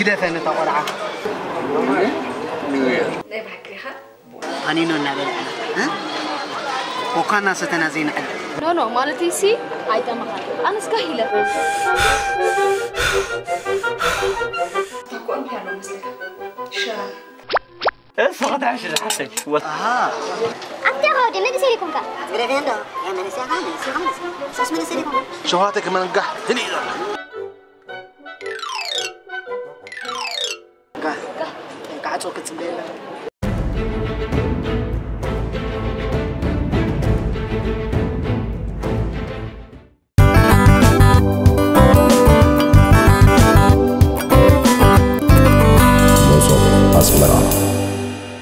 ደፈን እታ ቆልዓ። ናይ ብሓቂ ኢኻ? ኣኒኖ እናበልዐና፣ እ? ኮካ እናሰተና ዘይንዕል። ኖ፣ ኖ፣ ማለተይሲ ኣይጠመኻን። ኣነስ ጋህ ኢለ። ታኮ እንታይ ኣሎ መስለካ? ሸራ። እሱ ኸትሓሽ ዝሓሰብ። ኣሃ። ኣንተ ኸው ደመ ብሰሪ ኮንካ። ግረፌ እንዶ፣ መንእሰይ ኸዓ መንእሰይ ኸዓ መንእሰይ። ሶስት መንእሰይ ሊኮንካ። ሸውሃተ ከመንጋሕ ትልኢ ዘሎ። ጋህ፣ ጋህ። ክዓጾ ክትጽበየላ።